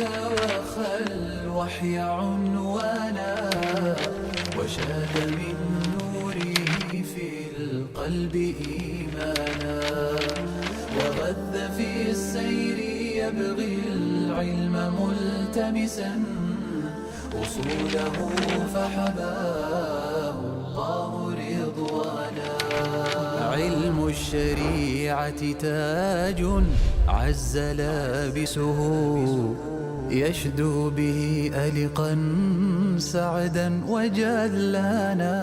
وخى الوحي عنوانا، وشاد من نوره في القلب إيمانا، وغذ في السير يبغي العلم ملتمسا، أصوله فحباه الله رضوانا. علم الشريعة تاج عز لابسه، يشدو به ألقا سعدا وجلانا.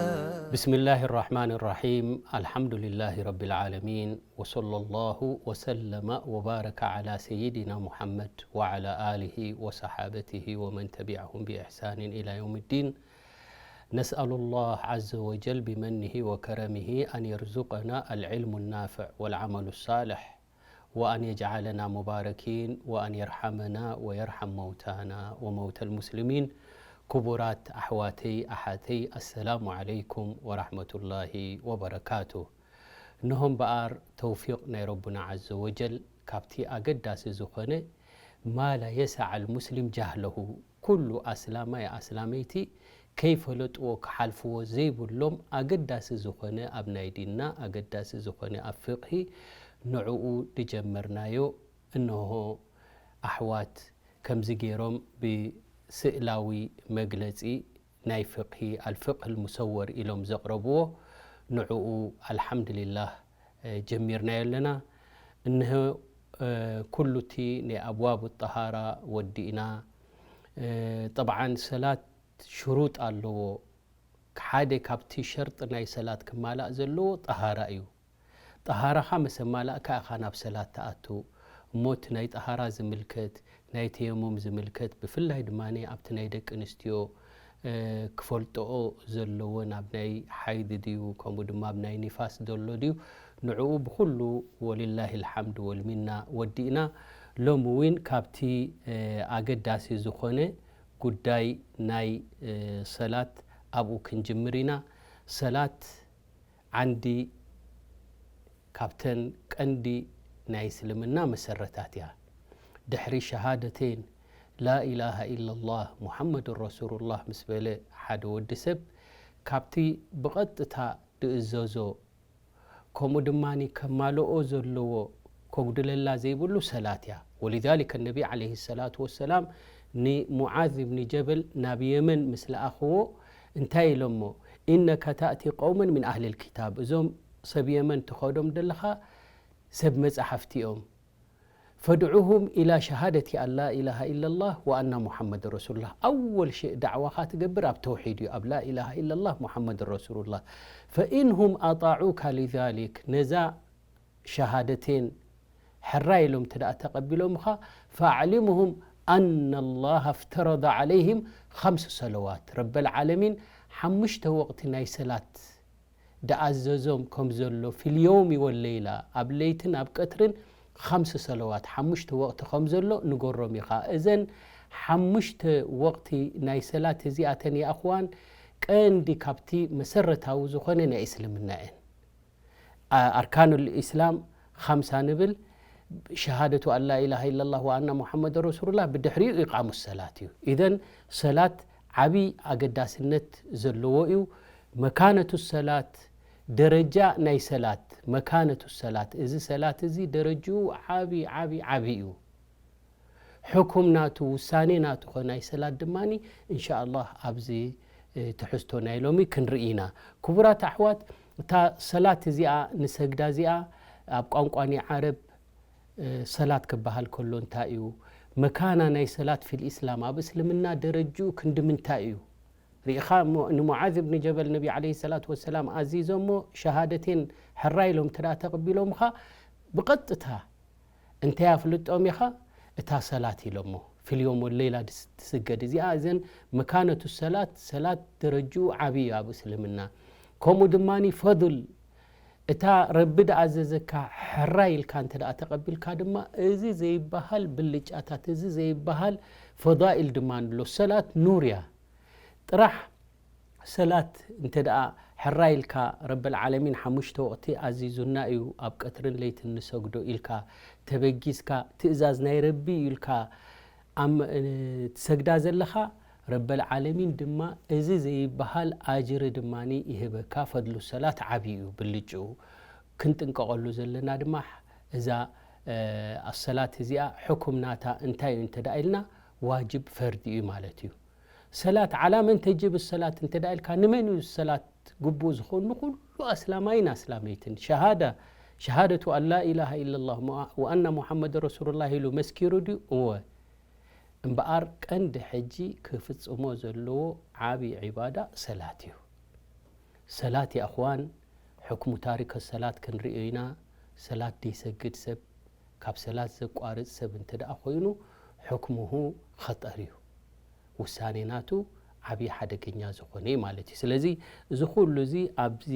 بسم الله الرحمن الرحيم. الحمد لله رب العالمين. وصلى الله وسلم وبارك على سيدنا محمد وعلى آله وصحابته ومن تبعهم بإحسان إلى يوم الدين. نسأل الله عز وجل بمنه وكرمه أن يرزقنا العلم النافع والعمل الصالح، وأن يجعلنا مباركين، وأن يرحمنا ويرحم موتانا وموتى المسلمين. ክቡራት ኣሕዋተይ ኣሓተይ፣ ኣሰላሙ ዓለይኩም ወራሕመቱላሂ ወበረካቱ። እነሆ እምበኣር ተውፊቕ ናይ ረቡና ዓዘ ወጀል ካብቲ ኣገዳሲ ዝኾነ ማ ላ የሰዕ ኣልሙስሊም ጃህለሁ፣ ኩሉ ኣስላማይ ኣስላመይቲ ከይፈለጥዎ ክሓልፍዎ ዘይብሎም ኣገዳሲ ዝኾነ ኣብ ናይ ዲንና ኣገዳሲ ዝኾነ ኣብ ፍቕሂ ንዕኡ ድጀመርናዮ። እንሆ ኣሕዋት ከምዚ ገይሮም ብስእላዊ መግለጺ ናይ ፍቕሂ ኣልፍቕህ ኣልሙሰወር ኢሎም ዘቕረብዎ ንዕኡ ኣልሓምድሊላህ ጀሚርናዮ ኣለና። እንሆ ኩሉ እቲ ናይ ኣብዋብ ጠሃራ ወዲእና። ጠብዓን ሰላት ሽሩጥ ኣለዎ። ሓደ ካብቲ ሸርጢ ናይ ሰላት ክማላእ ዘለዎ ጠሃራ እዩ። ጠሃራኻ ምስ ኣማላእካ ኢኻ ናብ ሰላት ትኣቱ። እሞ እቲ ናይ ጠሃራ ዝምልከት፣ ናይ ተየሙም ዝምልከት፣ ብፍላይ ድማ ኣብቲ ናይ ደቂ ኣንስትዮ ክፈልጥኦ ዘለወን ኣብ ናይ ሓይድ ድዩ ከምኡ ድማ ኣብ ናይ ኒፋስ ዘሎ ድዩ፣ ንዕኡ ብኹሉ ወሊላሂ ልሓምድ ወልሚና ወዲእና። ሎሚ እውን ካብቲ ኣገዳሲ ዝኾነ ጉዳይ ናይ ሰላት ኣብኡ ክንጅምር ኢና። ሰላት ዓንዲ ካብተን ቀንዲ ናይ እስልምና መሰረታት እያ። ድሕሪ ሸሃደተይን ላኢላሃ ኢላላህ ሙሓመዱን ረሱሉላህ ምስ በለ ሓደ ወዲ ሰብ ካብቲ ብቐጥታ ድእዘዞ ከምኡ ድማ ከማልኦ ዘለዎ ከጉድለላ ዘይብሉ ሰላት እያ። ወሊዛሊከ ነቢ ዓለይሂ ሰላቱ ወሰላም ንሙዓዝ እብኒ ጀበል ናብ የመን ምስ ለኣኽዎ እንታይ ኢሎሞ? ኢነካ ታእቲ ቀውመን ሚን ኣህሊል ኪታብ፣ እዞም ሰብ የመን ትኸዶም ዘለኻ ሰብ መጻሕፍቲ እዮም። ፈድዑሁም ኢላ ሸሃደቲ ኣን ላ ኢላሃ ኢለላህ ወኣና ሙሓመድ ረሱሉላህ። ኣወል ሽእ ዳዕዋኻ ትገብር ኣብ ተውሒድ እዩ፣ ኣብ ላ ኢላሃ ኢለላህ ሙሓመድ ረሱሉላህ። ፈኢንሁም ኣጣዑካ ሊዛሊክ፣ ነዛ ሸሃደቴን ሕራይ ኢሎም እንተ ደኣ ተቐቢሎምኻ፣ ፈኣዕሊምሁም ኣና ላሃ እፍተረደ ዓለይህም ኸምስ ሰለዋት፣ ረበል ዓለሚን ሓሙሽተ ወቕቲ ናይ ሰላት ደኣዘዞም ከም ዘሎ፣ ፊል የውሚ ወለይላ፣ ኣብ ለይትን ኣብ ቀትርን ኸምስ ሰለዋት፣ ሓሙሽተ ወቕቲ ከም ዘሎ ንገሮም ኢኻ። እዘን ሓሙሽተ ወቕቲ ናይ ሰላት እዚኣተን፣ ያ እኽዋን፣ ቀንዲ ካብቲ መሰረታዊ ዝኾነ ናይ እስልምና እየን። ኣርካኑል ኢስላም ኻምሳ ንብል፣ ሸሃደቱ ኣን ላ ኢላሃ ኢለላህ ወኣና ሙሓመድ ረሱሉላህ፣ ብድሕሪኡ ኢቃሙ ሰላት እዩ። ኢዘን ሰላት ዓብዪ ኣገዳስነት ዘለዎ እዩ። መካነቱ ሰላት፣ ደረጃ ናይ ሰላት፣ መካነቱ ሰላት፣ እዚ ሰላት እዚ ደረጅኡ ዓብዪ ዓብዪ ዓብዪ እዩ። ሕኩም ናቱ፣ ውሳኔ ናቱ ኾ ናይ ሰላት ድማኒ፣ እንሻ ኣላህ፣ ኣብዚ ትሕዝቶ ናይ ሎሚ ክንርኢ ኢና። ክቡራት ኣሕዋት፣ እታ ሰላት እዚኣ፣ ንሰግዳ እዚኣ፣ ኣብ ቋንቋ ናይ ዓረብ ሰላት ክበሃል ከሎ እንታይ እዩ? መካና ናይ ሰላት ፊል ኢስላም፣ ኣብ እስልምና ደረጅኡ ክንዲ ምንታይ እዩ? ርኢኻ እሞ፣ ንሙዓዝ እብኒ ጀበል ነቢ ዓለይሂ ሰላቱ ወሰላም ኣዚዞሞ፣ ሸሃደቴን ሕራይ ኢሎም እንተ ደኣ ተቐቢሎምኻ፣ ብቐጥታ እንታይ ኣፍልጦም ኢኻ? እታ ሰላት ኢሎሞ። ፊል የውም ወለይላ ድስ-፣ ትስገድ። እዚኣ እዘን መካነቱ ሰላት፣ ሰላት ደረጅኡ ዓብዪ እዩ ኣብ እስልምና። ከምኡ ድማ ፈድል፣ እታ ረቢ ድኣዘዘካ ሕራይ ኢልካ እንተ ደኣ ተቐቢልካ ድማ፣ እዚ ዘይበሃል ብልጫታት፣ እዚ ዘይበሃል ፈዳኢል ድማ ኣሎ። ሰላት ኑር እያ። ጥራሕ ሰላት እንተ ደኣ ሕራይ ኢልካ፣ ረበል ዓለሚን ሓሙሽተ ወቕቲ ኣዚዙና እዩ፣ ኣብ ቀትርን ለይትን ንሰግዶ ኢልካ ተበጊስካ፣ ትእዛዝ ናይ ረቢ እዩ ኢልካ ኣም-፣ እ፣ ትሰግዳ ዘለኻ ረበል ዓለሚን ድማ እዚ ዘይበሃል ኣጅሪ ድማ ይህበካ። ፈድሉ ሰላት ዓብዪ እዩ ብልጭኡ። ክንጥንቀቐሉ ዘለና ድማ እዛ፣ እ፣ ኣሰላት እዚኣ ሕኩም ናታ እንታይ እዩ እንተ ደኣ ኢልና ዋጅብ ፈርዲ እዩ ማለት እዩ። ሰላት ዓላ መን ተጅብ ሰላት እንተ ደኣ ኢልካ ንመን እዩ ሰላት ግቡእ ዝኾን? ንኹሉ ኣስላማይን ኣስላመይትን። ሸሃዳ፣ ሸሃደቱ ኣን ላ ኢላሃ ኢለላህ ወኣና ሙሓመድ ረሱሉላህ ኢሉ መስኪሩ ድዩ? እወ። እምበኣር ቀንዲ ሕጂ ክፍጽሞ ዘለዎ ዓቢ ዒባዳ ሰላት እዩ። ሰላት የእኽዋን፣ ሕክሙ ታሪከ ሰላት ክንርእዮ ኢና። ሰላት ደይሰግድ ሰብ፣ ካብ ሰላት ዘቋርጽ ሰብ እንተ ደኣ ኮይኑ፣ ሕክሙሁ ኸጠር እዩ። ውሳኔ ናቱ ዓቢ ሓደገኛ ዝኾነ እዩ ማለት እዩ። ስለዚ እዚ ኩሉ እዚ ኣብዚ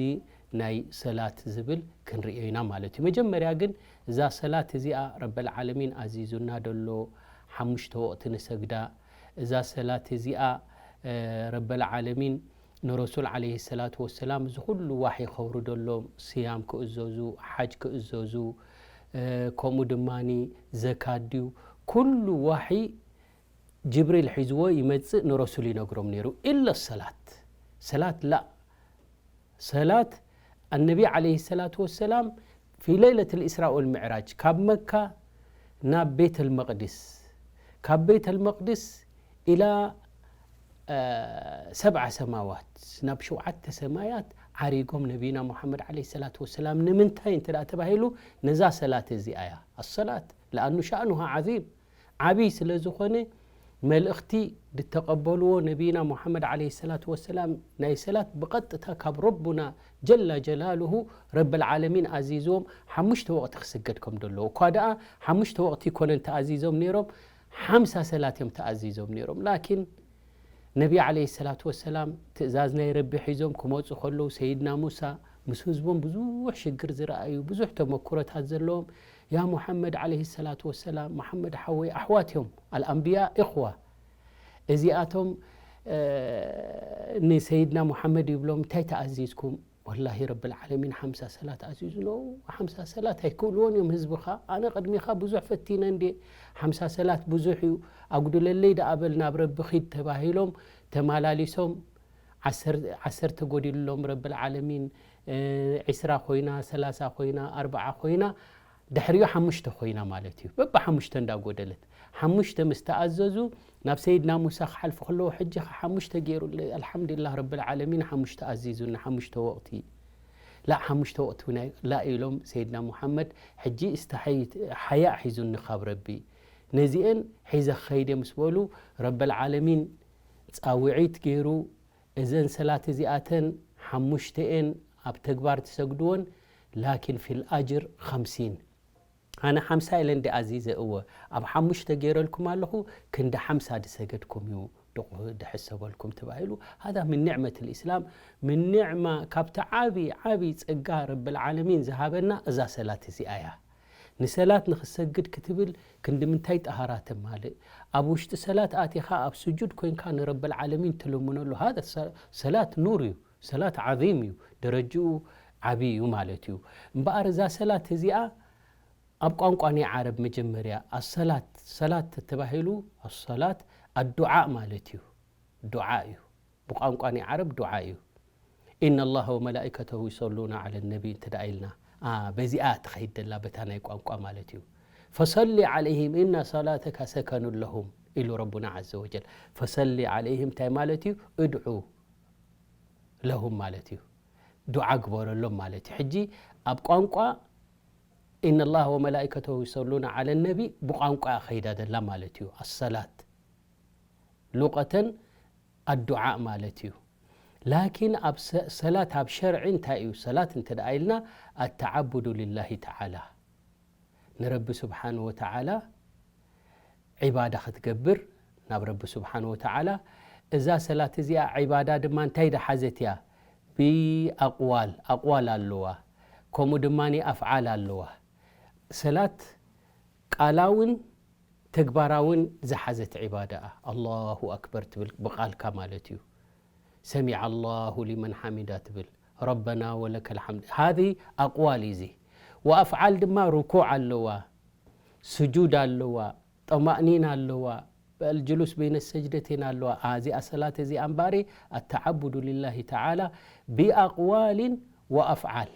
ናይ ሰላት ዝብል ክንርእዮ ኢና ማለት እዩ። መጀመርያ ግን እዛ ሰላት እዚኣ ረበል ዓለሚን ኣዚዙና ደሎ፣ ሓሙሽተ ወቕቲ ንሰግዳ። እዛ ሰላት እዚኣ፣ እ፣ ረበል ዓለሚን ንረሱል ዓለይሂ ሰላቱ ወሰላም እዚ ኩሉ ዋሒ ከውርደሎም፣ ስያም ክእዘዙ፣ ሓጅ ክእዘዙ፣ እ፣ ከምኡ ድማኒ ዘካት ድዩ፣ ኩሉ ዋሒ ጅብሪል ሒዝዎ ይመጽእ፣ ንረሱል ይነግሮም ነይሩ። ኢለ ሰላት፣ ሰላት ላ። ሰላት ኣነቢ ዓለይሂ ሰላቱ ወሰላም ፊ ለይለት ልኢስራ ወልምዕራጅ ካብ መካ ናብ ቤት ልመቅድስ፣ ካብ ቤት ልመቅድስ ኢላ፣ እ፣ ሰብዓ ሰማዋት፣ ናብ ሸውዓተ ሰማያት ዓሪጎም ነቢና ሙሓመድ ዓለይሂ ሰላቱ ወሰላም። ንምንታይ እንተ ደኣ ተባሂሉ፣ ነዛ ሰላት እዚኣ እያ። ኣሰላት፣ ለኣኑ ሻእኑሃ ዓዚም፣ ዓብይ ስለ ዝኾነ፣ መልእኽቲ ዝተቐበልዎ ነቢና ሙሓመድ ዓለይሂ ሰላቱ ወሰላም፣ ናይ ሰላት ብቐጥታ ካብ ረቡና ጀላ ጀላሉሁ ረብል ዓለሚን ኣዚዝዎም፣ ሓሙሽተ ወቕቲ ክስገድ ከም ዘለዎ። እኳ ደኣ ሓሙሽተ ወቕቲ ይኮነን ተኣዚዞም ነይሮም፣ ሓምሳ ሰላት እዮም ተኣዚዞም ነይሮም። ላኪን ነቢ ዓለይሂ ሰላቱ ወሰላም ትእዛዝ ናይ ረቢ ሒዞም ክመጹ ከለዉ፣ ሰይድና ሙሳ ምስ ህዝቦም ብዙሕ ሽግር ዝረኣዩ፣ ብዙሕ ተመኩሮታት ዘለዎም፣ ያ ሙሓመድ ዓለይሂ ሰላቱ ወሰላም፣ ሙሓመድ ሓወይ፣ ኣሕዋት እዮም፣ ኣልኣንብያ እኽዋ። እዚኣቶም፣ እ፣ ንሰይድና ሙሓመድ ይብሎም፣ "እንታይ ተኣዚዝኩም?" "ወላሂ ረብል ዓለሚን ሓምሳ ሰላት ኣዚዙ ነው። ሓምሳ ሰላት ኣይክእልዎን እዮም ህዝብኻ። ኣነ ቅድሚኻ ብዙሕ ፈቲነ እንዴ፣ ሓምሳ ሰላት ብዙሕ እዩ፣ ኣጉድለለይ ደኣ በል ናብ ረቢ ኺድ" ተባሂሎም ተማላሊሶም። ዓሰር-፣ ዓሰርተ ጎዲልሎም ረብል ዓለሚን፣ እ፣ ዒስራ ኮይና፣ ሰላሳ ኮይና፣ ኣርብዓ ኮይና፣ ድሕሪኡ ሓሙሽተ ኮይና ማለት እዩ። በብሓሙሽተ እንዳጎደለት፣ ሓሙሽተ ምስ ተኣዘዙ፣ ናብ ሰይድና ሙሳ ክሓልፉ ከለዉ፣ ሕጂ ኸ ሓሙሽተ ገይሩ፣ ኣልሓምዱሊላህ ረብል ዓለሚን ሓሙሽተ ኣዚዙና፣ ሓሙሽተ ወቕቲ። ላእ ሓሙሽተ ወቕቲ እውን ኣይ-፣ ላእ ኢሎም ሰይድና ሙሓመድ፣ ሕጂ እስተሓይ-፣ ሓያእ ሒዙኒ ካብ ረቢ። ነዚአን ሒዘ ክኸይድ እየ ምስ በሉ፣ ረበል ዓለሚን ጻውዒት ገይሩ፣ እዘን ሰላት እዚኣተን ሓሙሽተኤን ኣብ ተግባር ትሰግድወን፣ ላኪን ፊል ኣጅር ኸምሲን። ኣነ ሓምሳ ኢለ እንዲ ኣዚዘ፣ እወ፣ ኣብ ሓሙሽተ ገይረልኩም ኣለኹ፣ ክንዲ ሓምሳ ድሰገድኩም እዩ ድቑ-፣ ድሕሰበልኩም ተባሂሉ። ሃዛ ምን ኒዕመት ልእስላም፣ ምን ኒዕማ፣ ካብቲ ዓቢ፣ ዓቢ ጸጋ ረብል ዓለሚን ዝሃበና እዛ ሰላት እዚኣ እያ። ንሰላት ንኽሰግድ ክትብል ክንዲ ምንታይ ጠሃራ ተማልእ? ኣብ ውሽጢ ሰላት ኣቲኻ ኣብ ስጁድ ኮይንካ ንረበል ዓለሚን ትልምነሉ። ሃዛ ሰ-፣ ሰላት ኑር እዩ፣ ሰላት ዓዚም እዩ፣ ደረጅኡ ዓቢ እዩ ማለት እዩ። እምበኣር እዛ ሰላት እዚኣ ኣብ ቋንቋ ናይ ዓረብ መጀመርያ ኣሰላት፣ ሰላት ተባሂሉ ኣሰላት ኣዱዓእ ማለት እዩ። ዱዓ እዩ። ብቋንቋ ናይ ዓረብ ዱዓ እዩ። "ኢነ ላህ ወመላኢከተሁ ይሰሉና ዓለ ነቢ" እንተ ደኣ ኢልና፣ ኣ፣ በዚኣ ትኸይድ ደላ በታ ናይ ቋንቋ ማለት እዩ። "ፈሰሊ ዓለይሂም ኢነ ሰላተካ ሰከኑ ለሁም" ኢሉ ረቡና ዓዘ ወጀል። ፈሰሊ ዓለይሂም እንታይ ማለት እዩ? እድዑ ለሁም ማለት እዩ። ዱዓ ግበረሎም ማለት እዩ። ሕጂ ኣብ ቋንቋ "ኢነ ላህ ወመላኢከተሁ ይሰሉና ዓለ ነቢ" ብቋንቋ ከይዳ ደላ ማለት እዩ። ኣሰላት ሉቐተን ኣዱዓእ ማለት እዩ። ላኪን ኣብ ሰ-፣ ሰላት ኣብ ሸርዒ እንታይ እዩ? ሰላት እንተ ደኣ ኢልና፣ ኣተዓቡዱ ሊላሂ ተዓላ፣ ንረቢ ስብሓን ወተዓላ ዒባዳ ክትገብር ናብ ረቢ ስብሓን ወተዓላ። እዛ ሰላት እዚኣ ዒባዳ ድማ እንታይ ደሓዘት እያ? ብኣቕዋል፣ ኣቕዋል ኣለዋ፣ ከምኡ ድማ ኣፍዓል ኣለዋ። ሰላት ቃላውን ተግባራውን ዝሓዘት ዒባዳ እያ። ኣላሁ ኣክበር ትብል ብቓልካ ማለት እዩ። ሰሚዐ ኣላሁ ሊመን ሓሚዳ ትብል፣ ረበና ወለከል ሓምድ። ሃዚ ኣቕዋል እዩ እዚ። ወኣፍዓል ድማ ርኩዕ ኣለዋ፣ ስጁድ ኣለዋ፣ ጠማእኒና ኣለዋ፣ الجلوس بين السجدتين ኣለዋ። እዚኣ ሰላት እዚኣ እምበኣሪ التعبد لله تعالى بأقوال وأفعال፣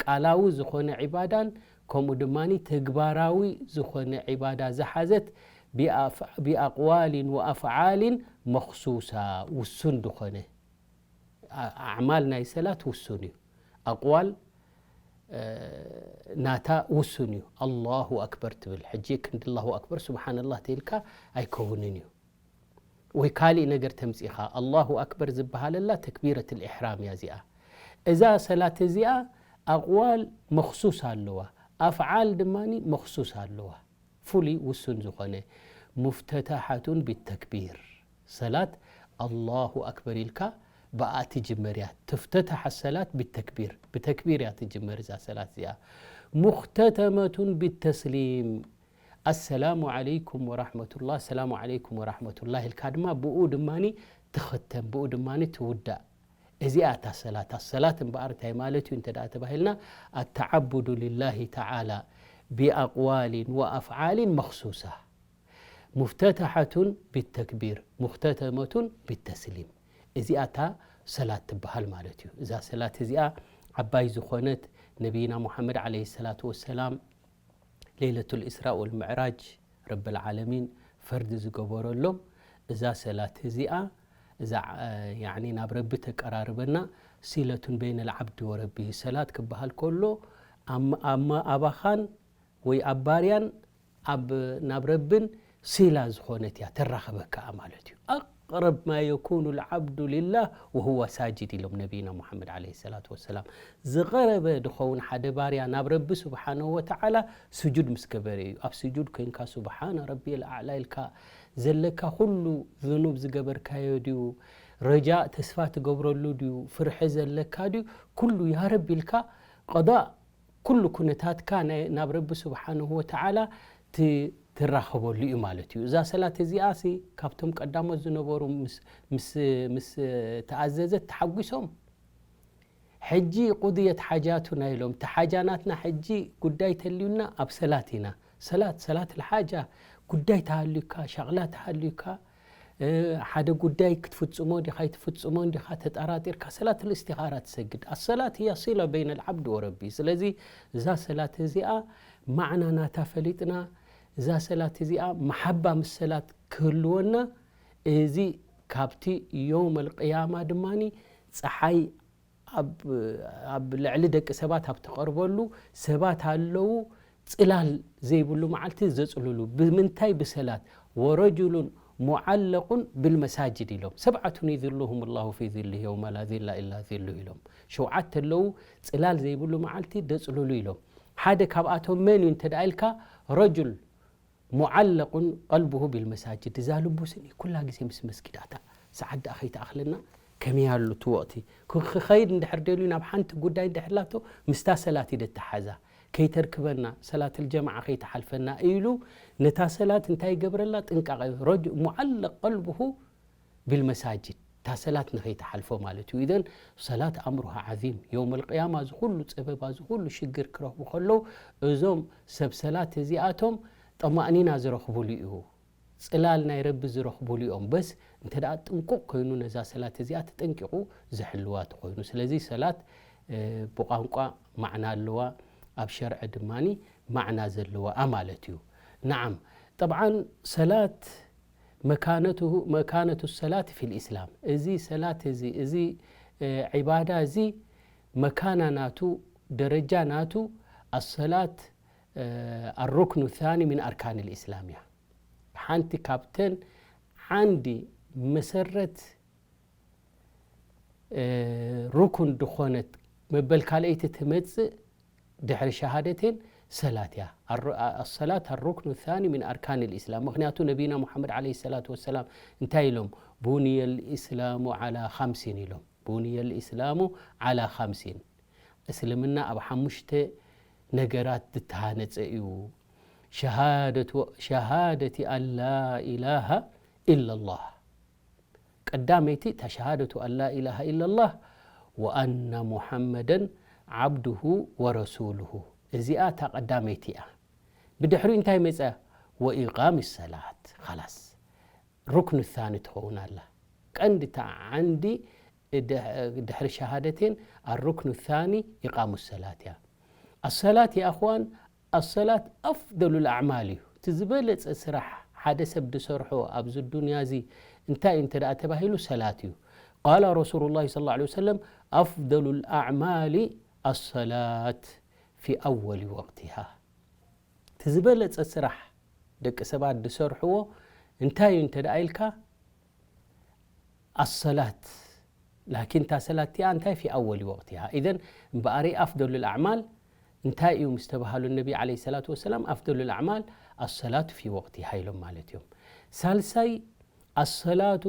ቃላዊ ዝኾነ ዒባዳን ከምኡ ድማ ተግባራዊ ዝኾነ ዒባዳ ዝሓዘት بأقوال وأفعال مخصوصة، ውሱን ዝኾነ ኣዕማል ናይ ሰላት ውሱን እዩ። ኣቕዋል ናታ ውሱን እዩ። ኣላሁ ኣክበር ትብል፣ ሕጂ ክንዲ ኣላሁ ኣክበር ስብሓንላህ ተይልካ ኣይከውንን እዩ። ወይ ካሊእ ነገር ተምፂኻ፣ ኣላሁ ኣክበር ዝበሃለላ ተክቢረት ልኢሕራም እያ እዚኣ። እዛ ሰላት እዚኣ ኣቕዋል መኽሱስ ኣለዋ፣ ኣፍዓል ድማ መኽሱስ ኣለዋ። ፍሉይ ውሱን ዝኾነ ሙፍተታሓቱን ቢተክቢር፣ ሰላት ኣላሁ ኣክበር ኢልካ ብኣ ትጅመር እያ። ትፍተታሕ ሰላት ቢተክቢር፣ ብተክቢር እያ ትጅመር እዛ ሰላት እዚኣ። ሙኽተተመቱን ቢተስሊም፣ ኣሰላሙ ዓለይኩም ወራሕመቱላህ፣ ኣሰላሙ ዓለይኩም ወራሕመቱላህ ኢልካ ድማ ብኡ ድማ ትኽተም፣ ብኡ ድማ ትውዳእ። እዚኣ እታ ሰላት። ኣሰላት እምበኣር እንታይ ማለት እዩ እንተ ደኣ ተባሂልና፣ ኣተዓቡዱ ሊላሂ ተዓላ ቢኣቕዋሊን ወኣፍዓሊን መኽሱሳ፣ ሙፍተታሓቱን ቢተክቢር፣ ሙኽተተመቱን ቢተስሊም። እዚኣ እታ ሰላት ትበሃል ማለት እዩ። እዛ ሰላት እዚኣ ዓባይ ዝኾነት፣ ነቢይና ሙሓመድ ዓለይሂ ሰላቱ ወሰላም ሌለቱል ኢስራእ ወልምዕራጅ ረብል ዓለሚን ፈርዲ ዝገበረሎም እዛ ሰላት እዚኣ፣ እዛ፣ ያዕኒ ናብ ረቢ ተቀራርበና፣ ሲለቱን በይነል ዓብዲ ወረቢ። ሰላት ክበሃል ከሎ፣ ኣም-፣ ኣም-፣ ኣባኻን ወይ ኣብ ባርያን ኣብ፣ ናብ ረብን ሲላ ዝኾነት እያ፣ ተራኽበካ ማለት እዩ። ኣቅረብ ማ የኩኑ ልዓብዱ ሊላህ ወሁወ ሳጅድ ኢሎም ነቢይና ሙሓመድ ዓለይሂ ሰላቱ ወሰላም። ዝቐረበ ድኸውን ሓደ ባርያ ናብ ረቢ ስብሓነሁ ወተዓላ ስጁድ ምስ ገበረ እዩ። ኣብ ስጁድ ኮይንካ ስብሓነ ረቢየል ኣዕላ ኢልካ ዘለካ ኩሉ ዝኑብ ዝገበርካዮ ድዩ? ረጃእ ተስፋ ትገብረሉ ድዩ? ፍርሒ ዘለካ ድዩ? ኩሉ ያ ረቢ ኢልካ ቀዳእ ኩሉ ኩነታትካ ናይ፣ ናብ ረቢ ስብሓንሁ ወተዓላ ት-፣ ትራኸበሉ እዩ ማለት እዩ። እዛ ሰላት እዚኣ ሲ ካብቶም ቀዳሞት ዝነበሩ ምስ፣ ምስ፣ ምስ ተኣዘዘት ተሓጒሶም፣ ሕጂ ቁድየት ሓጃቱና ኢሎም፣ እቲ ሓጃ ናትና ሕጂ ጉዳይ ተልዩና ኣብ ሰላት ኢና። ሰላት፣ ሰላት ልሓጃ፣ ጉዳይ ተሃልዩካ፣ ሻቕላ ተሃልዩካ፣ እ፣ ሓደ ጉዳይ ክትፍጽሞ ዲኻ ኣይትፍጽሞን ዲኻ ተጠራጢርካ፣ ሰላት ልእስቲኻራ ትሰግድ። ኣሰላት ህያ ሲላ በይነ ልዓብዲ ወረቢ። ስለዚ እዛ ሰላት እዚኣ ማዕና ናታ ፈሊጥና፣ እዛ ሰላት እዚኣ መሓባ ምስ ሰላት ክህልወና፣ እዚ ካብቲ የውመል ቅያማ ድማኒ ጸሓይ ኣብ፣ ኣብ ልዕሊ ደቂ ሰባት ኣብ ትቐርበሉ ሰባት ኣለዉ፣ ጽላል ዘይብሉ መዓልቲ ዘጽልሉ። ብምንታይ? ብሰላት። ወረጁሉን ሙዓለቁን ብልመሳጅድ ኢሎም። ሰብዓቱን ይዝልሁም ላሁ ፊ ዝልህ የውመ ላ ዝላ ኢላ ዝልሁ ኢሎም። ሸውዓተ ኣለዉ፣ ጽላል ዘይብሉ መዓልቲ ደጽልሉ ኢሎም። ሓደ ካብኣቶም መን እዩ እንተ ደኣ ኢልካ፣ ረጁል ሙዓለቁን ቀልቡሁ ቢልመሳጅድ፣ እዛ ልቡ ስኒ ኩላ ግዜ ምስ መስጊድ ኣታ፣ ሰዓት ደኣ ከይትኣኽለና፣ ከመይ ኣሎ እቲ ወቕቲ? ክ-፣ ክኸይድ እንድሕር ደልዩ ናብ ሓንቲ ጉዳይ እንድሕር ላቶ፣ ምስታ ሰላት እዩ ደተሓዛ። ከይተርክበና፣ ሰላት ልጀማዓ ከይትሓልፈና ኢሉ፣ ነታ ሰላት እንታይ ይገብረላ? ጥንቃቐ። ረጅ-፣ ሙዓለቅ ቀልቡሁ ቢልመሳጅድ፣ እታ ሰላት ንኸይትሓልፎ ማለት እዩ። ኢዘን ሰላት ኣምሩሃ ዓዚም፣ የውመል ቅያማ እዚ ኩሉ ጸበባ፣ እዚ ኩሉ ሽግር ክረኽቡ ከለዉ፣ እዞም ሰብ ሰላት እዚኣቶም ጠማእኒና ዝረኽቡሉ እዩ። ጽላል ናይ ረቢ ዝረኽቡሉ እዮም። በስ እንተ ደኣ ጥንቁቕ ኮይኑ ነዛ ሰላት እዚኣ ተጠንቂቑ ዝሕልዋ ተኾይኑ። ስለዚ ሰላት፣ እ፣ ብቋንቋ ማዕና ኣለዋ፣ ኣብ ሸርዒ ድማኒ ማዕና ዘለዋ ማለት እዩ። ነዓም፣ ጠብዓን ሰላት መካነትሁ፣ መካነቱ ሰላት ፊል ኢስላም። እዚ ሰላት እዚ፣ እዚ፣ እ፣ ዒባዳ እዚ መካና ናቱ፣ ደረጃ ናቱ፣ ኣሰላት፣ እ፣ ኣሩክኑ ታኒ ሚን ኣርካን ልኢስላም እያ። ሓንቲ ካብተን ዓንዲ መሰረት፣ እ፣ ሩኩን ድኾነት መበል ካልኣይቲ ትመጽእ ድሕሪ ሸሃደቴን ሰላት እያ። ኣሩ-፣ ኣ-፣ ኣሰላት ኣሩክኑ ታኒ ሚን ኣርካን ልኢስላም። ምኽንያቱ ነቢና ሙሓመድ ዓለይሂ ሰላቱ ወሰላም እንታይ ኢሎም? ቡንየ ልኢስላሙ ዓላ ኻምሲን ኢሎም። ቡንየ ልኢስላሙ ዓላ ኻምሲን። እስልምና ኣብ ሓሙሽተ ነገራት ዝተሃነጸ እዩ። ሸሃደቱ፣ ሸሃደቲ ኣን ላ ኢላሃ ኢላላህ። ቀዳመይቲ እታ ሸሃደቱ ኣን ላ ኢላሃ ኢላላህ ወኣና ሙሓመደን ዓብዱሁ ወረሱሉሁ። እዚኣ እታ ቀዳመይቲ እያ። ብድሕሪኡ እንታይ መጸ? ወኢቃም ሰላት። ኻላስ። ሩክኑ ሳኒ ትኸውን ኣላ። ቀንዲ እታ ዓንዲ ድሕ-፣ ድሕሪ ሸሃደቴን ኣሩክኑ ሳኒ ኢቃሙ ሰላት እያ። ኣሰላት የኣኽዋን ኣሰላት ኣፍደሉ ልኣዕማል እዩ። እቲ ዝበለጸ ስራሕ ሓደ ሰብ ዝሰርሖ ኣብዚ ዱንያ እዚ እንታይ እዩ እንተ ደኣ ተባሂሉ ሰላት እዩ። ቃለ ረሱሉ ላሂ ሰለላሁ ዐለይሂ ወሰለም ኣፍደሉ ልኣዕማሊ ኣሰላት ፊ ኣወሊ ወቅቲሃ። እቲ ዝበለጸ ስራሕ ደቂ ሰባት ዝሰርሕዎ እንታይ እዩ እንተ ደኣ ኢልካ ኣሰላት። ላኪን እታ ሰላት እቲኣ እንታይ ፊ ኣወሊ ወቅቲሃ። ኢዘን እምበኣሪ ኣፍደሉ ልኣዕማል እንታይ እዩ ምስ ተባሃሉ ነቢ ዓለይሂ ሰላቱ ወሰላም ኣፍደሉ ልኣዕማል ኣሰላቱ ፊ ወቅቲሃ ኢሎም ማለት እዮም። ሳልሳይ ኣሰላቱ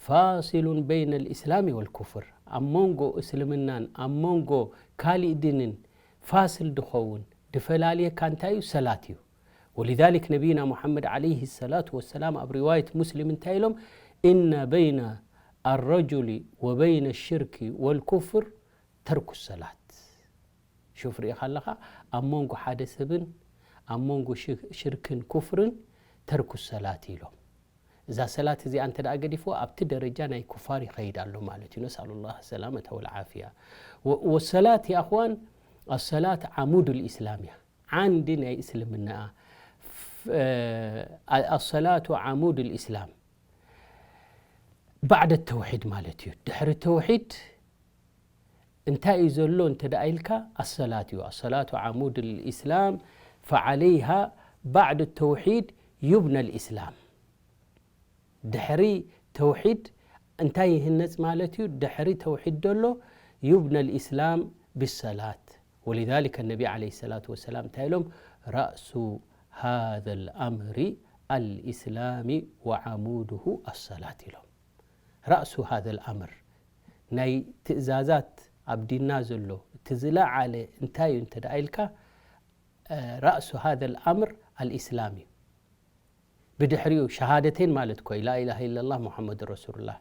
ፋሲሉን በይነ ልእስላሚ ወልኩፍር፣ ኣብ መንጎ እስልምናን ኣብ መንጎ ካሊእ ድንን ፋስል ድኸውን ድፈላልየካ እንታይ እዩ? ሰላት እዩ። ወሊዛሊክ ነቢይና ሙሓመድ ዓለይሂ ሰላቱ ወሰላም ኣብ ሪዋየት ሙስሊም እንታይ ኢሎም? ኢነ በይነ ኣረጁሊ ወበይነ ሽርኪ ወልኩፍር ተርኩ ሰላት። ሹፍ ርኢኻ ኣለኻ፣ ኣብ መንጎ ሓደ ሰብን ኣብ መንጎ ሽ-፣ ሽርክን ኩፍርን ተርኩ ሰላት ኢሎም። እዛ ሰላት እዚኣ እንተ ደኣ ገዲፍዎ ኣብቲ ደረጃ ናይ ኩፋር ይኸይድ ኣሎ ማለት እዩ። ነስኣሉ ላህ ሰላመተ ወልዓፍያ። ወ-፣ ወሰላት የኣኽዋን ኣሰላት ዓሙድ ልእስላም እያ። ዓንዲ ናይ እስልምና እያ። ፍ-፣ እ፣ ኣሰላቱ ዓሙድ ልእስላም ባዕደ ተውሒድ ማለት እዩ። ድሕሪ ተውሒድ እንታይ እዩ ዘሎ እንተ ደኣ ኢልካ ኣሰላት እዩ። ኣሰላቱ ዓሙድ ልእስላም ፈዓለይሃ ባዕድ ተውሒድ ዩብነ ልእስላም። ድሕሪ ተውሒድ እንታይ ይህነጽ ማለት እዩ? ድሕሪ ተውሒድ ዘሎ ዩብነ ልእስላም ብሰላት። ወሊዛሊከ ነቢ ዓለይሂ ሰላቱ ወሰላም እንታይ ኢሎም? ራእሱ ሃዘ ልኣምሪ ኣልእስላሚ ወዓሙድሁ ኣሰላት ኢሎም። ራእሱ ሃዘ ልኣምር ናይ ትእዛዛት ኣብ ዲንና ዘሎ እቲ ዝለዓለ እንታይ እዩ እንተ ደኣ ኢልካ፣ እ፣ ራእሱ ሃዘ ልኣምር ኣልእስላም እዩ። ብድሕሪኡ ሸሃደተይን ማለት እኮ እዩ፣ ላኢላሃ ኢለላህ ሙሐመድ ረሱሉላህ።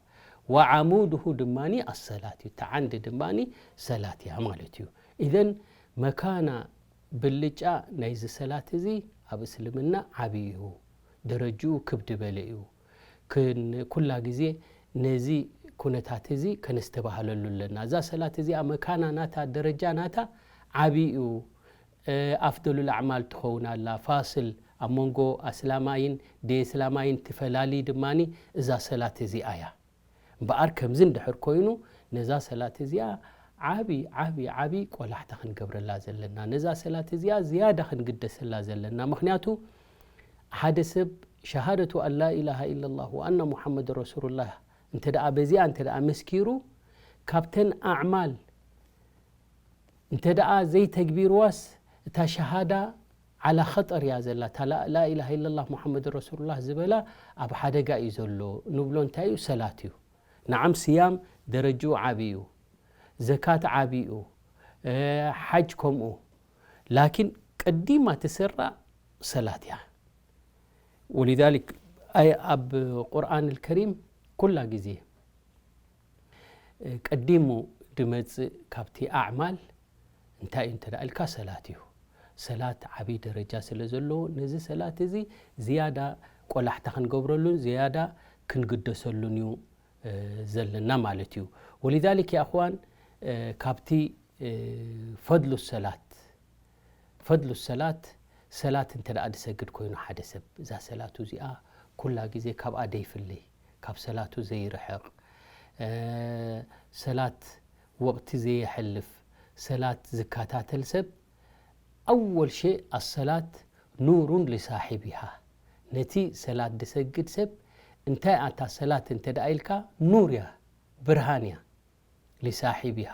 ወዓሙድሁ ድማኒ ኣሰላት እዩ፣ እቲ ዓንዲ ድማኒ ሰላት እያ ማለት እዩ። ኢዘን መካና ብልጫ ናይዚ ሰላት እዚ ኣብ እስልምና ዓብዪ እዩ፣ ደረጅኡ ክብ ዝበለ እዩ። ክን-፣ ኩላ ግዜ ነዚ ኩነታት እዚ ከነስተባህለሉ ኣለና። እዛ ሰላት እዚኣ መካና ናታ፣ ደረጃ ናታ ዓብዪ እዩ። እ፣ ኣፍደሉል ኣዕማል ትኸውን ኣላ። ፋስል ኣብ መንጎ ኣስላማይን ደየስላማይን ትፈላሊ ድማኒ እዛ ሰላት እዚኣ እያ። እምበኣር ከምዚ እንድሕር ኮይኑ ነዛ ሰላት እዚኣ ዓቢ፣ ዓቢ፣ ዓቢ ቆላሕታ ክንገብረላ ዘለና። ነዛ ሰላት እዚኣ ዝያዳ ክንግደሰላ ዘለና። ምኽንያቱ ሓደ ሰብ ሸሃደቱ ኣን ላ ኢላሃ ኢለላህ ወኣና ሙሓመድ ረሱሉላህ እንተ ደኣ በዚኣ እንተ ደኣ መስኪሩ ካብተን ኣዕማል እንተ ደኣ ዘይተግቢርዋስ እታ ሸሃዳ ዓላ ኸጠር እያ ዘላ። እታ ላ-፣ ላኢላሃ ኢለላህ ሙሓመድ ረሱሉላህ ዝበላ ኣብ ሓደጋ እዩ ዘሎ ንብሎ እንታይ እዩ? ሰላት እዩ። ነዓም ስያም ደረጅኡ ዓቢ እዩ። ዘካት ዓቢ እዩ። እ፣ ሓጅ ከምኡ። ላኪን ቀዲማ ትስራእ ሰላት እያ። ወሊዛሊክ ኣይ ኣብ ቁርኣን ልከሪም ኩላ ግዜ ቀዲሙ ድመጽእ ካብቲ ኣዕማል እንታይ እዩ እንተ ደኣ ኢልካ ሰላት እዩ። ሰላት ዓብዪ ደረጃ ስለ ዘለዎ ነዚ ሰላት እዚ ዝያዳ ቆላሕታ ክንገብረሉን ዝያዳ ክንግደሰሉን እዩ፣ እ፣ ዘለና ማለት እዩ። ወሊዛሊክ ያ እኽዋን፣ እ፣ ካብቲ፣ እ፣ ፈድሉ ሰላት፣ ፈድሉ ሰላት፣ ሰላት እንተ ደኣ ድሰግድ ኮይኑ ሓደ ሰብ እዛ ሰላቱ እዚኣ ኩላ ግዜ ካብኣ ደይፍለይ፣ ካብ ሰላቱ ዘይርሕቕ፣ እ፣ ሰላት ወቕቲ ዘየሕልፍ፣ ሰላት ዝከታተል ሰብ ኣወል ሸእ ኣሰላት ኑሩን ሊሳሒቢሃ። ነቲ ሰላት ድሰግድ ሰብ እንታይ ኣታ ሰላት እንተ ደኣ ኢልካ ኑር እያ፣ ብርሃን እያ። ሊሳሒቢሃ።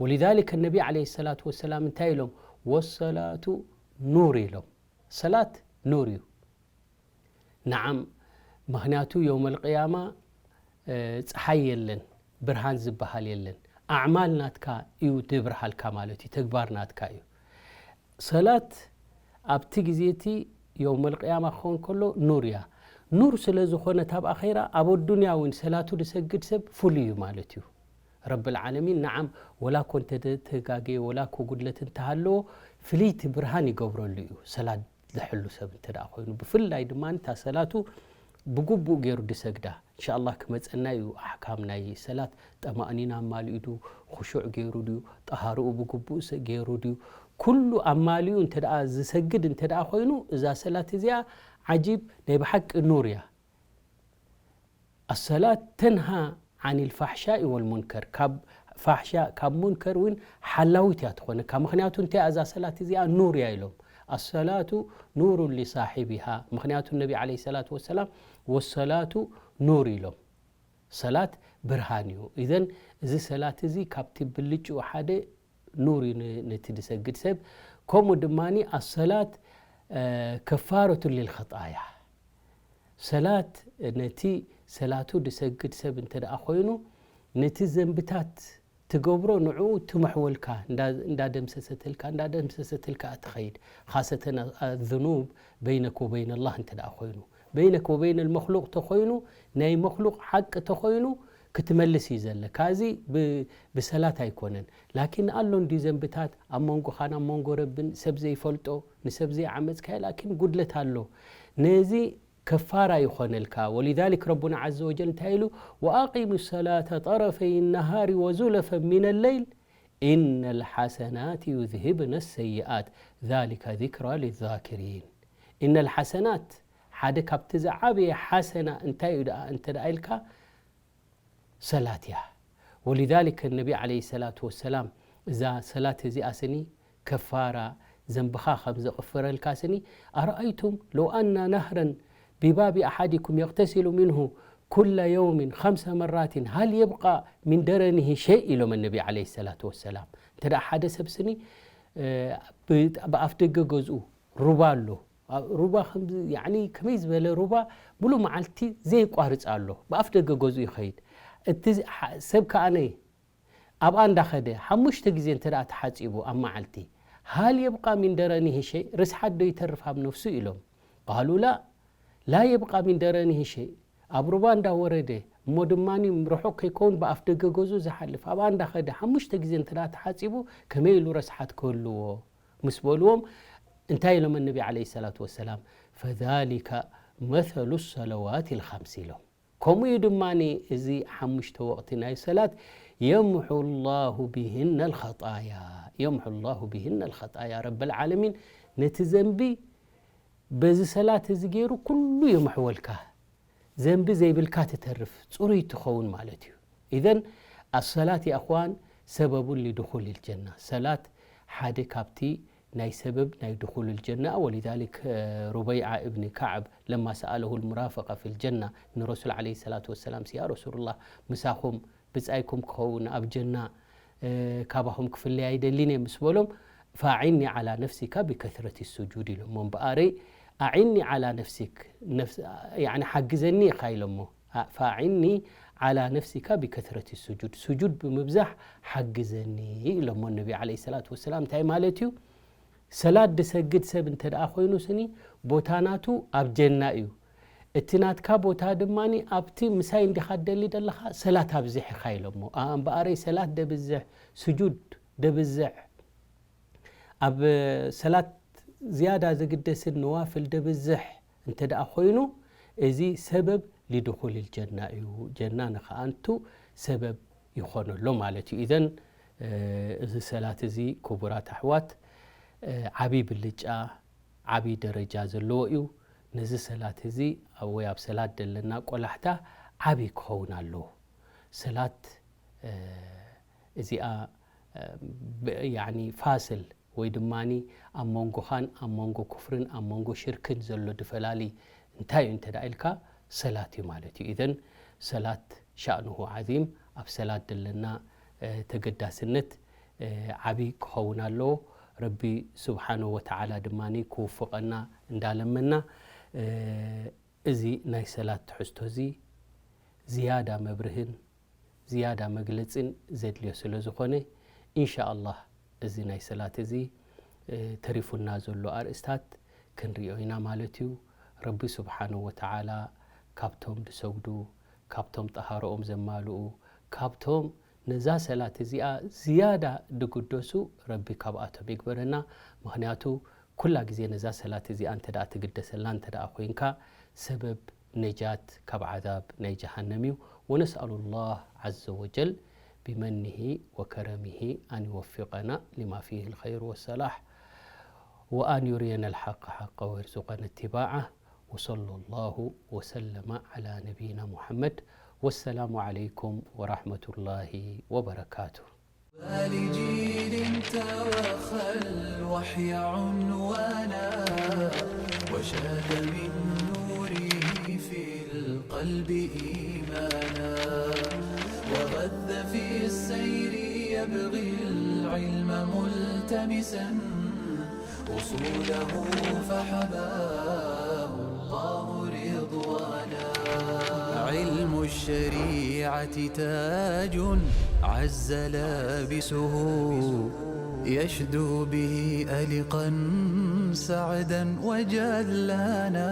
ወሊዛሊከ ነቢ ዓለይሂ ሰላቱ ወሰላም እንታይ ኢሎም? ወሰላቱ ኑር ኢሎም። ሰላት ኑር እዩ። ነዓም፣ ምኽንያቱ የውመል ቅያማ፣ እ፣ ጸሓይ የለን፣ ብርሃን ዝበሃል የለን። ኣዕማል ናትካ እዩ ድብርሃልካ ማለት እዩ፣ ተግባር ናትካ እዩ። ሰላት ኣብቲ ግዜ እቲ የውመል ቅያማ ክኸውን ከሎ ኑር እያ። ኑር ስለ ዝኾነት ኣብ ኣኼራ፣ ኣብ ኣዱንያ እውን ሰላቱ ድሰግድ ሰብ ፍሉይ እዩ ማለት እዩ። ረብል ዓለሚን ነዓም፣ ወላ እኮ እንተ ተጋገየ፣ ወላ እኮ ጉድለት እንተሃለዎ፣ ፍልይቲ ብርሃን ይገብረሉ እዩ፣ ሰላት ዝሕሉ ሰብ እንተ ደኣ ኮይኑ። ብፍላይ ድማ እታ ሰላቱ ብግቡእ ገይሩ ድሰግዳ። እንሻኣላህ ክመጸና እዩ ኣሕካም ናይ ሰላት። ጠማእኒና ኣማሊኡ ድዩ፣ ኹሹዕ ገይሩ ድዩ፣ ጠሃርኡ ብግቡእ ገይሩ ድዩ፣ ኩሉ ኣማሊኡ እንተ ደኣ ዝሰግድ እንተ ደኣ ኮይኑ፣ እዛ ሰላት እዚኣ ዓጂብ ናይ ብሓቂ ኑር እያ። ኣሰላት ተንሃ ዓኒል ፋሕሻኢ ወልሙንከር፣ ካብ ፋሕሻ ካብ ሙንከር እውን ሓላዊት እያ ትኾነካ። ምኽንያቱ እንታይ እያ እዛ ሰላት እዚኣ ኑር እያ ኢሎም። ኣሰላቱ ኑሩን ሊሳሒቢሃ፣ ምኽንያቱ ነቢ ዓለይሂ ሰላቱ ወሰላም ወሰላቱ ኑር ኢሎም። ሰላት ብርሃን እዩ። ኢዘን እዚ ሰላት እዚ ካብቲ ብልጭኡ ሓደ ኑር እዩ ን- ነቲ ዝሰግድ ሰብ። ከምኡ ድማ ኣሰላት ከፋረቱ ሊልኸጣያ፣ ሰላት ነቲ ሰላቱ ዝሰግድ ሰብ እንተ ደኣ ኮይኑ ነቲ ዘንብታት ትገብሮ ንዕኡ ትመሕወልካ፣ እንዳ- እንዳደምሰሰትልካ እንዳደምሰሰትልካ እትኸይድ። ካሰተን ኣዝኑብ በይነክ ወበይን ኣላህ እንተ ደኣ ኮይኑ፣ በይነክ ወበይን መክሉቅ ተኮይኑ፣ ናይ መክሉቅ ሓቂ ተኮይኑ ክትመልስ እዩ ዘለካ። እዚ ብ- ብሰላት ኣይኮነን። ላኪን ኣሎ እንዲ ዘንብታት ኣብ መንጎኻን ኣብ መንጎ ረብን ሰብ ዘይፈልጦ፣ ንሰብ ዘይዓመፅካዮ ላኪን ጉድለት ኣሎ። ነዚ ከፋራ ይኾነልካ። ወሊዛሊክ ረቡና ዓዘ ወጀል እንታይ ኢሉ? ወኣቂሙ ሰላተ ጠረፈይ ነሃሪ ወዙለፈን ሚነ ለይል ኢነ ልሓሰናት ዩዝሂብነ ሰይኣት ዛሊከ ዚክራ ሊዛኪሪን። ኢነ ልሓሰናት፣ ሓደ ካብቲ ዝዓበየ ሓሰና እንታይ እዩ ደኣ እንተ ደኣ ኢልካ፣ ሰላት እያ። ወሊዛሊከ ነቢ ዓለይሂ ሰላቱ ወሰላም እዛ ሰላት እዚኣ ስኒ ከፋራ ዘንብኻ ከም ዘቕፍረልካ ስኒ፣ ኣረኣይቱም ለው ኣና ናህረን ቢባቢ ኣሓዲኩም የቕተሲሉ ሚንሁ ኩለ የውሚን ኸምሰ መራቲን ሃል የብቃ ሚን ደረኒሂ ሸይ ኢሎም ነቢ ዓለይሂ ሰላቱ ወሰላም። እንተ ደኣ ሓደ ሰብ ስኒ እ፣ ብ- ብኣፍ ደገ ገዝኡ ሩባ ኣሎ። ኣብ ሩባ ከምዚ ያዕኒ ከመይ ዝበለ ሩባ ሙሉ መዓልቲ ዘየቋርጽ ኣሎ። ብኣፍ ደገ ገዝኡ ይኸይድ። እቲ ዝ- ሓ- ሰብ ከኣነ ኣብኣ እንዳኸደ ሓሙሽተ ግዜ እንተ ደኣ ተሓጺቡ ኣብ መዓልቲ፣ ሃል የብቃ ሚን ደረኒሂ ሸይ፣ ርስሓት ዶ ይተርፍ ኣብ ነፍሱ ኢሎም። ቃሉ ላ ላ የብቃ ሚን ደረኒሂ ሸይ፣ ኣብ ሩባ እንዳወረደ እሞ ድማ ርሑቕ ከይከውን ብኣፍ ደገ ገዝኡ ዝሓልፍ ኣብኣ እንዳኸደ ሓሙሽተ ግዜ እንተ ደኣ ተሓጺቡ ከመይ ኢሉ ረስሓት ክህልዎ ምስ በልዎም እንታይ ኢሎም ነቢ ዓለይሂ ሰላቱ ወሰላም ፈዛሊከ መሰሉ ሰለዋት ልኸምስ ኢሎም። ከምኡ እዩ ድማ እዚ ሓሙሽተ ወቕቲ ናይ ሰላት የምሑ ላሁ ብሂነ ልኸጣያ የምሑ ላሁ ብሂነ ልኸጣያ ረበል ዓለሚን ነቲ ዘንቢ በዚ ሰላት እዚ ገይሩ ኩሉ የምሕወልካ። ዘንቢ ዘይብልካ ትተርፍ፣ ጽሩይ ትኸውን ማለት እዩ። ኢዘን ኣሰላት የእኽዋን ሰበቡን ሊድኹል ልጀና። ሰላት ሓደ ካብቲ ናይ ሰበብ ናይ ድኹል ልጀና። ወሊዛሊክ ሩበይዓ እብኒ ካዕብ ለማ ሰኣለሁ ልሙራፈቀ ፊ ልጀና ንረሱል ዓለይሂ ሰላቱ ወሰላም ያ ረሱሉላህ ምሳኹም ብጻይኩም ክኸውን ኣብ ጀና ካባኹም ክፍለይ ኣይደሊን እየ ምስ በሎም፣ ፈኣዒኒ ዓላ ነፍሲካ ቢከስረት ሱጁድ ኢሎሞ። እምበኣረይ ኣዒኒ ዓላ ነፍሲክ፣ ሓግዘኒ ኢኻ ኢሎሞ። ፈኣዒኒ ዓላ ነፍሲካ ቢከስረት ሱጁድ፣ ሱጁድ ብምብዛሕ ሓግዘኒ ኢሎሞ ነቢ ዓለይሂ ሰላቱ ወሰላም። እንታይ ማለት እዩ? ሰላት ድሰግድ ሰብ እንተ ደኣ ኮይኑ ስኒ ቦታ ናቱ ኣብ ጀና እዩ። እቲ ናትካ ቦታ ድማ ኣብቲ ምሳይ እንዲኻ ትደሊ ዘለኻ ሰላት ኣብዝሕ ኢኻ ኢሎሞ። ኣእምበኣረይ ሰላት ደብዝሕ፣ ስጁድ ደብዝሕ፣ ኣብ ሰላት ዝያዳ ዘግደስን ነዋፍል ደብዝሕ እንተ ደኣ ኮይኑ እዚ ሰበብ ሊድኹል ልጀና እዩ። ጀና ንኽኣንቱ ሰበብ ይኾነሎ ማለት እዩ። ኢዘን እዚ ሰላት እዚ ክቡራት ኣሕዋት ዓብይ ብልጫ ዓብይ ደረጃ ዘለዎ እዩ። ነዚ ሰላት እዚ ወይ ኣብ ሰላት ዘለና ቆላሕታ ዓብይ ክኸውን ኣለዎ። ሰላት እዚኣ ፋስል ወይ ድማ ኣብ መንጎኻን ኣብ መንጎ ኩፍርን ኣብ መንጎ ሽርክን ዘሎ ድፈላሊ እንታይ እዩ እንተ ኢልካ ሰላት እዩ ማለት እዩ። ኢዘን ሰላት ሻእንሁ ዓዚም፣ ኣብ ሰላት ዘለና ተገዳስነት ዓብይ ክኸውን ኣለዎ። ረቢ ስብሓንሁ ወተዓላ ድማ ክውፍቐና እንዳለመና እዚ ናይ ሰላት ትሕዝቶ እዚ ዝያዳ መብርህን ዝያዳ መግለጽን ዘድልዮ ስለ ዝኾነ፣ ኢንሻኣላህ እዚ ናይ ሰላት እዚ ተሪፉና ዘሎ ኣርእስታት ክንሪኦ ኢና ማለት እዩ። ረቢ ስብሓንሁ ወተዓላ ካብቶም ዝሰግዱ፣ ካብቶም ጠሃሮኦም ዘማልኡ፣ ካብቶም ነዛ ሰላት እዚኣ ዝያዳ ድግደሱ ረቢ ካብኣቶም ይግበረና። ምኽንያቱ ኩላ ግዜ ነዛ ሰላት እዚኣ እንተ ደኣ ትግደሰላ እንተ ደኣ ኮይንካ ሰበብ ነጃት ካብ ዓዛብ ናይ ጀሃነም እዩ። ونسأل الله عز وجل بمنه وكرمه أن يوفقنا لما فيه الخير والصلاح وأن يرينا الحق حقا ويرزقنا اتباعه. وصلى الله وسلم على نبينا محمد. والسلام عليكم ورحمة الله وبركاته. لجيل توخى الوحي عنوانا، وشاد من نوره في القلب إيمانا، وغذ في السير يبغي العلم ملتمسا، أصوله فحباه الله رضوانا. علم الشريعة تاج عز لابسه، يشدو به ألقا سعدا وجلانا.